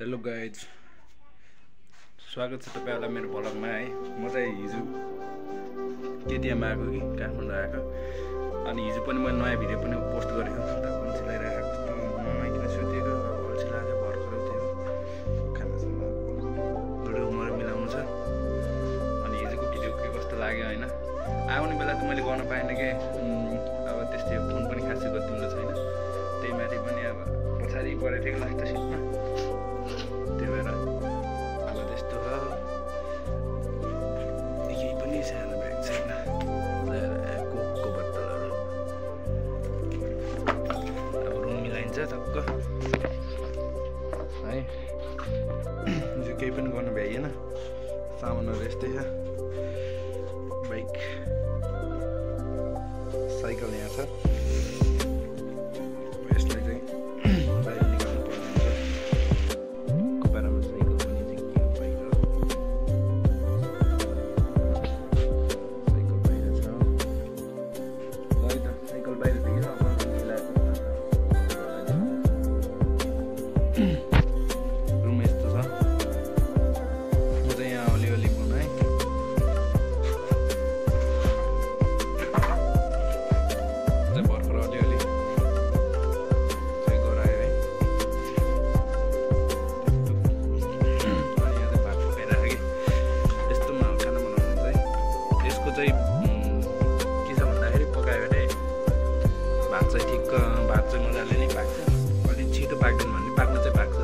Hello guys, स्वागत छ तपाईहरुलाई मेरो भ्लगमा है। म चाहिँ हिजो केटीएम आएको कि काठमाडौँ आएको, अनि हिजो पनि मैले नयाँ भिडियो पनि पोस्ट गरेको थिएँ। अल्छी लागिरहेको जस्तो नमाइकन सुतेको, अल्छी लाग्यो, भर्खर उठेको, खानासँग भिडियो मरे मिलाउनु छ। अनि हिजोको भिडियो के कस्तो लाग्यो हैन, आउने बेला त मैले गर्न पाएन के, अब त्यस्तै फोन पनि खासै गतिलो छैन, त्यही माथि पनि अब पछाडि परेको थियो लास्ट सिटमा, त्यही भएर अब त्यस्तो हो। केही पनि सानो ब्याग छैन, कोकको बोतलहरू अब रुम मिलाइन्छ टक्क है। जो केही पनि गर्नु भ्याइएन, सामानहरू यस्तै छ। बाइक साइकल यहाँ छ, यसलाई चाहिँ बाहिर निकाल्नु पर्ने हुन्छ। कुपारामा साइकल पनि झिक्कियो, बाइक साइकल बाहिर छ। ल त साइकल बाहिर देखियो, अब मिलाएको रुम यस्तो छ। म चाहिँ यहाँ अलिअलि बनाएँ, भर्खर अलिअलि चाहिँ गरायो है। यहाँ चाहिँ भात पकाइरहेको कि, यस्तोमा खाना बनाउनु चाहिँ यसको चाहिँ के छ भन्दाखेरि पकायो भने भात चाहिँ ठिक्क, भात चाहिँ मजाले नै पाक्छ। अलिक छिटो पाक्दैन भने पाक्न चाहिँ पाक्छ।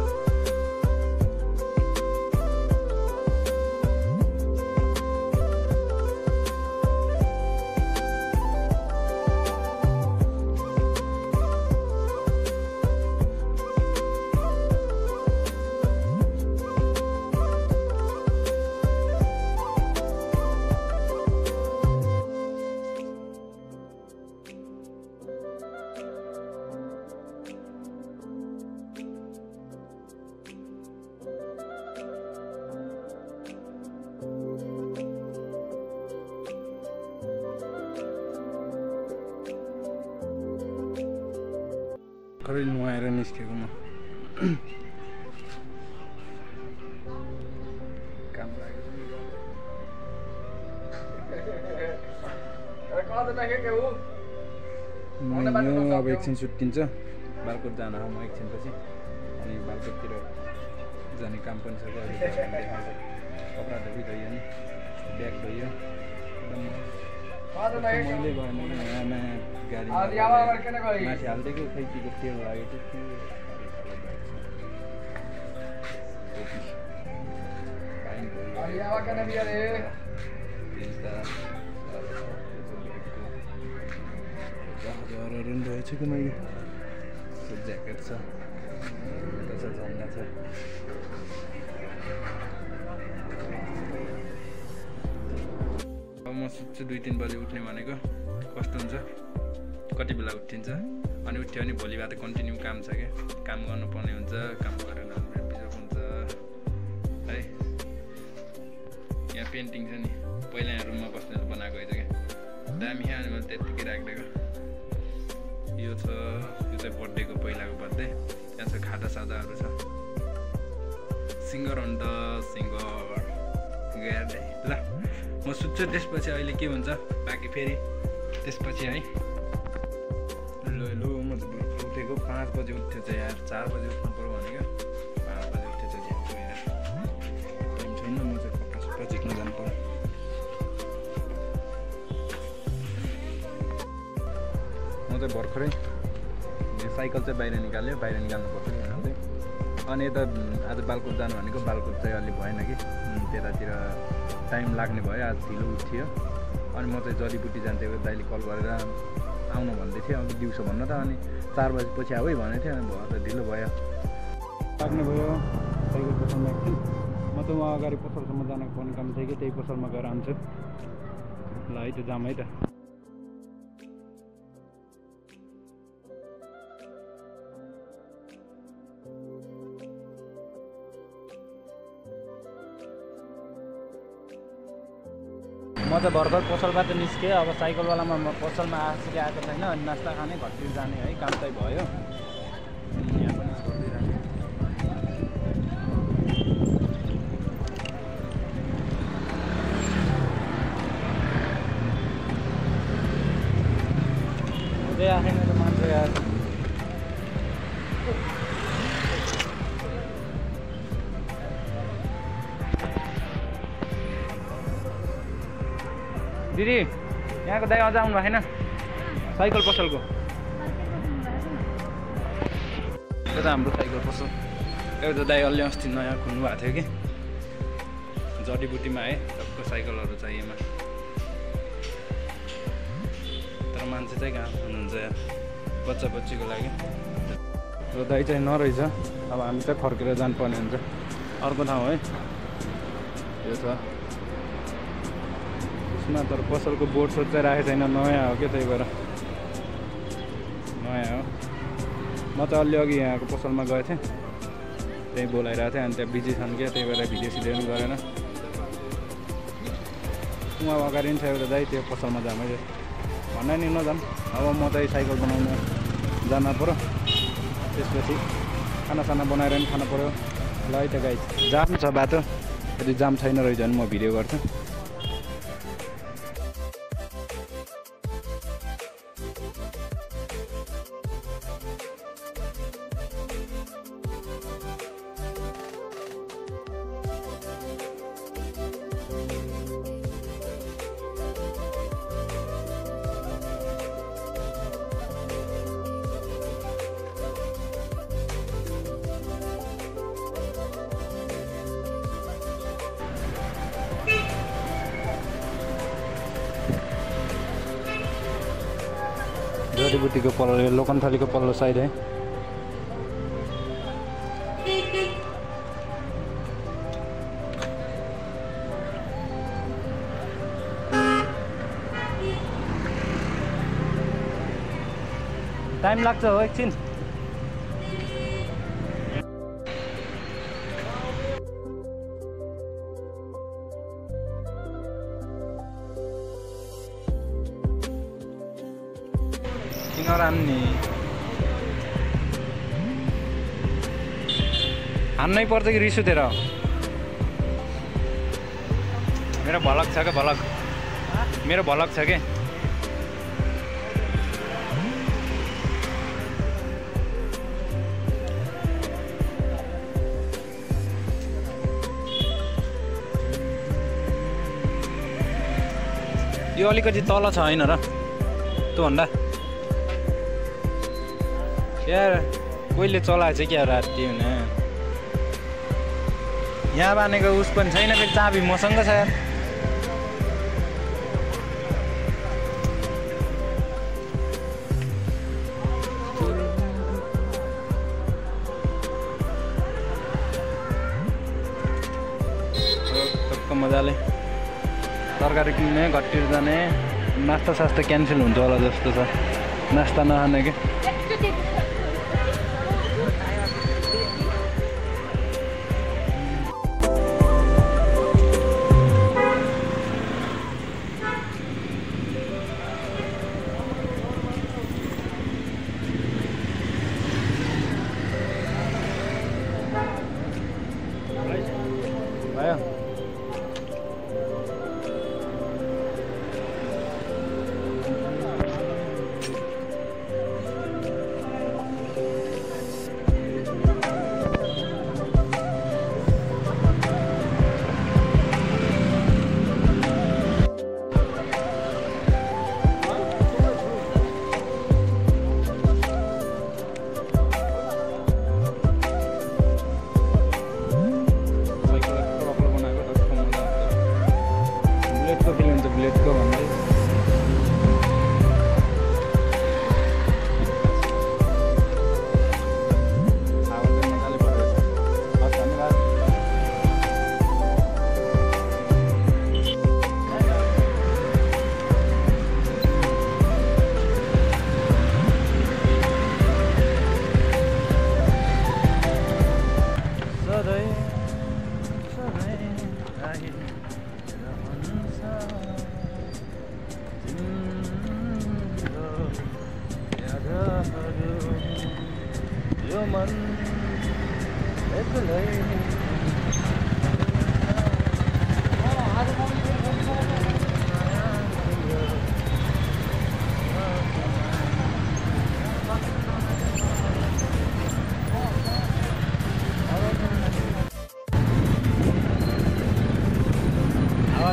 भर्खरै नुहाएर निस्केको म, काम लाग्यो। अब एकछिन सुत्तिन्छ, बालकोट जान हो म एकछिनपछि, अनि बालकोटतिर जाने काम पनि छ। कपडा धोइ धोइयो नि, ब्याग धोइयो, मैले भएन नयाँ गाडी माथि हालिदिएको, खै के तेल लागेको थियो। जराहरू पनि रहेछ कि मैले, ज्याकेट छ, झन्डा छ। अब म सुत्छु 2-3 बजे उठ्ने भनेको, कस्तो हुन्छ, कति बेला उठिन्छ, अनि उठ्यो भने भोलिबाट कन्टिन्यू काम छ क्या, काम गर्नुपर्ने हुन्छ। काम गरेर बिजोग हुन्छ है। यहाँ पेन्टिङ छ नि, पहिला यहाँ रुममा बस्ने बनाएको रहेछ क्या, दामी खाने, मैले त्यत्तिकै राखिदिएको। यो छ, यो चाहिँ बर्थडेको पहिलाको बर्थडे। त्यहाँ छ खाटा सादाहरू छ। सिङ्गर अन्त सिङ्गर गाडे। ल म सुत्छु, त्यसपछि अहिले के हुन्छ बाँकी फेरि त्यसपछि है। लु म चाहिँ भर्खर उठेको, 5 बजे उठ्थ्यो चाहिँ यार, 4 बजे उठ्नु पऱ्यो भनेको, 5 बजे उठ्थ्यो चाहिँ झ्याएको यार, टाइम छैन। म चाहिँ कपडा सपडा झिक्न जानु पऱ्यो। म चाहिँ भर्खरै साइकल चाहिँ बाहिर निकाल्यो, बाहिर निकाल्नुपर्छ कि यहाँ चाहिँ। अनि यता आज बालकोट जानु भनेको, बालकोट चाहिँ अलि भएन कि, त्यतातिर टाइम लाग्ने भयो, आज ढिलो उठ्यो। अनि म चाहिँ जडीबुटी जान्थेँ, दाइले कल गरेर आउनु भन्दै थियो अघि दिउँसो भन्न त, अनि 4 बजेपछि आऊ है भनेको थियो, अनि भयो त ढिलो भयो, लाग्ने भयो साइकल पसलमा एकछिन। म त उहाँ अगाडि पसलसम्म जान पर्ने काम थियो कि, त्यही पसलमा गएर आउँछु। ल है त, जाम है त। म चाहिँ भर्खर पसलबाट निस्केँ। अब साइकलवालामा म पसलमा आएको छैन, अनि नास्ता खाने, घरतिर जाने है, काम चाहिँ भयो। यहाँ पनि छोडिदिइराखेँ। दिदी यहाँको दाइ अझ आउनु भएन साइकल पसलको यो त हाम्रो साइकल पसल एउटा दाइ अलि अस्ति नयाँ खुल्नु भएको थियो कि जडीबुटीमा आए सबको साइकलहरू चाहिएमा तर मान्छे चाहिँ कहाँ हुनुहुन्छ यार बच्चा बच्चीको लागि र दाइ चाहिँ नरहेछ अब हामी चाहिँ फर्केर जानुपर्ने हुन्छ अर्को ठाउँ है यो छ यसमा तर पसलको बोर्ड सोड चाहिँ राखेको छैन नयाँ हो क्या त्यही भएर नयाँ हो म चाहिँ अलि अघि यहाँको पसलमा गएको थिएँ त्यहीँ बोलाइरहेको थिएँ अनि त्यहाँ बिजी छन् क्या त्यही भएर भिडियो सिडियो पनि गरेन उहाँ अगाडि पनि छ एउटा दाइ त्यो पसलमा जाम है भन्दा नि नजाम अब म चाहिँ साइकल बनाउनु जान पऱ्यो त्यसपछि खानासाना बनाएर पनि खानु पऱ्यो ल है त गाइस जाम छ बाटो यदि जाम छैन रहेछ भने म भिडियो गर्छु जडीबुटीको पल्लो लोकन्थलीको पल्लो साइड है टाइम लाग्छ हो एकछिन हान्नै पर्छ कि रिस उठेर मेरो भलक छ क्या भलक मेरो भलक छ के यो अलिकति तल छ होइन र त्योभन्दा यार कोहीले चलाएछ क्या राति हुने यहाँ बानेको उस पनि छैन फेरि चाबी मसँग छ यार मजाले तरकारी किन्ने घट्टिएर जाने नास्ता सास्ता क्यान्सल हुन्छ होला जस्तो छ नास्ता नखाने कि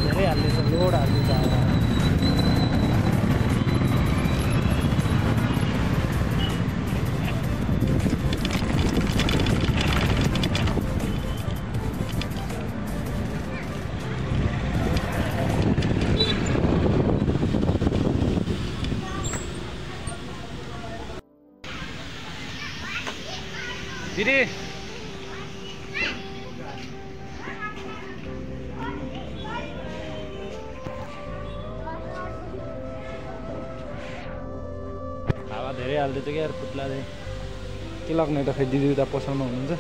धेरै हाल्दैछ लोड हाल्दैछ दिदी हावा धेरै हाल्दैछ क्या यार पुत्ला चाहिँ के लाग्ने त खै दिदी उता पसलमा हुनुहुन्छ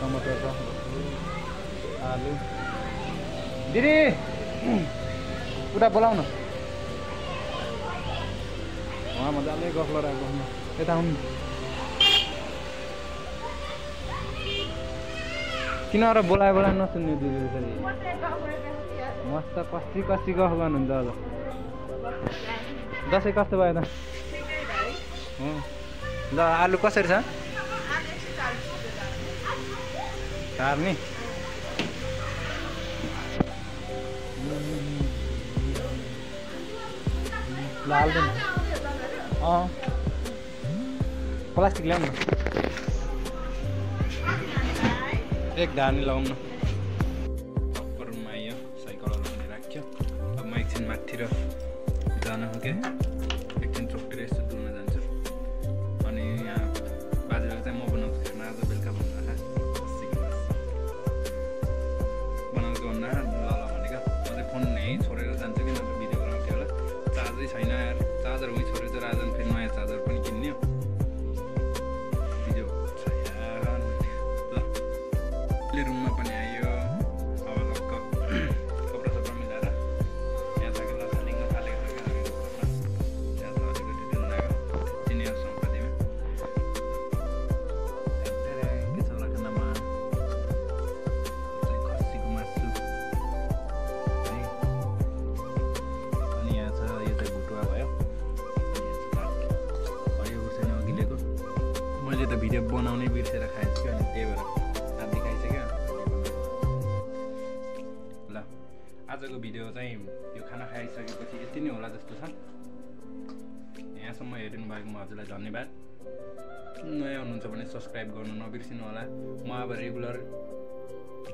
टमाटर छ आलु दिदी उता बोलाउन उहाँ मजाले गफ लडाएको यता आउनु किन र बोलायो नसुन्ने दिदी त्यसरी मस्त कस्ती कस्ती गफ गर्नुहुन्छ अब दसैँ कस्तो भयो त ल आलु कसरी छ सार्ने ल हाल्दैन प्लास्टिक ल्याउनु एक धानी लगाउनु रुममा आइयो साइकलहरू पनि राख्यो अब म एकछिन माथितिर जानु हो क्या एकछिन चोकतिर यस्तो डुल्न जान्छु अनि यहाँ बाजेले चाहिँ म बनाउँछु आज बेलुका भन्दा बनाउँछु भन्दा ल भनेको अझै फोन यहीँ छोडेर जान्छु कि नत्र भिडियो बनाउँथ्यो होला चार्जै छैन यार चार्जर उहीँ छोडेर चाहिँ आज फेरि नयाँ चार्जर पनि किन्ने भिडियो ल रुममा पनि आइयो अब लक्क कपडा सपडा मिलाएर यहाँ चाहिँ लसालिङ थालेको छ क्या त्यहाँ चाहिँ अलिकति दिन लाग्यो चिनियो सम्पत्तिमा के छ होला खानामा खसीको मासु है अनि यहाँ छ यो चाहिँ भुटुवा भयो हरियो खुर्सानी अघिल्लोको मैले त भिडियो बनाउनै बिर्सेर खाएछु क्या अनि त्यही भएर आजको भिडियो चाहिँ यो खाना खाइसकेपछि यति नै होला जस्तो छ यहाँसम्म हेरिनु भएको हजुरलाई धन्यवाद नयाँ हुनुहुन्छ भने सब्सक्राइब गर्नु नबिर्सिनु होला म अब रेगुलर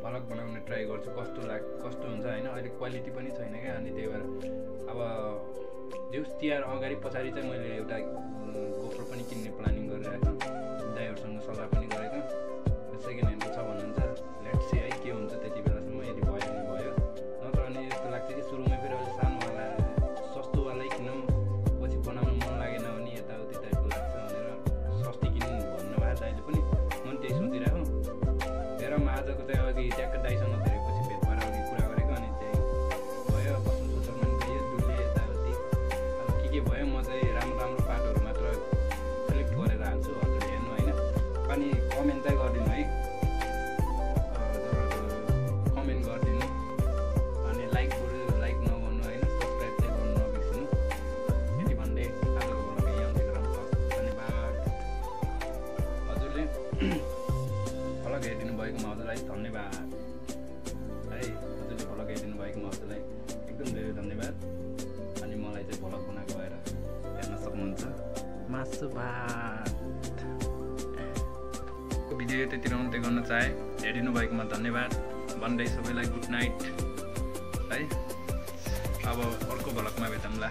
भ्लग बनाउने ट्राई गर्छु कस्तो हुन्छ होइन अहिले क्वालिटी पनि छैन क्या अनि त्यही भएर अब देउस तिहार अगाडि पछाडि चाहिँ मैले एउटा गोप्रो पनि किन्ने प्लानिङ गरिरहेको दाइहरूसँग सल्लाह पनि गरेको सेकेन्ड ह्यान्डको छ भन्नुहुन्छ लेट्स सी है के हुन्छ त्यति बेलासम्म यदि भयो भने भयो नत्र अनि यस्तो लाग्छ कि सुरुमै फेरि अहिले सानोवाला सस्तोवालै किनौँ पछि बनाउनु मन लागेन भने यताउति टाइपको लाग्छ भनेर सस्ती किन्नु भन्नुभयो दाइले पनि म पनि त्यही सोचिरहेको हेर म आजको चाहिँ अघि ट्याक्क दाइसँग धेरै पछि भेट भएर अघि कुरा गरेको अनि त्यही भयो बस्नु सोचरमा पनि गयो डुले यताउति अब के भयो म चाहिँ राम्रो राम्रो पार्टहरू मात्र सेलेक्ट गरेर हाल्छु हजुरले हेर्नु होइन अनि कमेन्ट चाहिँ गरिदिनु है कमेन्ट गरिदिनु अनि लाइक नगर्नु होइन सब्सक्राइब चाहिँ गर्नु नबिर्सिनु यति भन्दै आजको भ्लग यहीँ अन्त्य गराउँछ धन्यवाद हजुरले भ्लग हेरिदिनु भएकोमा हजुरलाई धन्यवाद है हजुरले भ्लग हेरिदिनु भएकोमा हजुरलाई एकदम धेरै धन्यवाद अनि मलाई चाहिँ भ्लग बनाएको भएर हेर्न सक्नुहुन्छ मासु भात भिडियो त्यति अन्त्य गर्न चाहे हेरिदिनु भएकोमा धन्यवाद भन्दै सबैलाई गुड नाइट है अब अर्को भ्लगमा भेटौँला।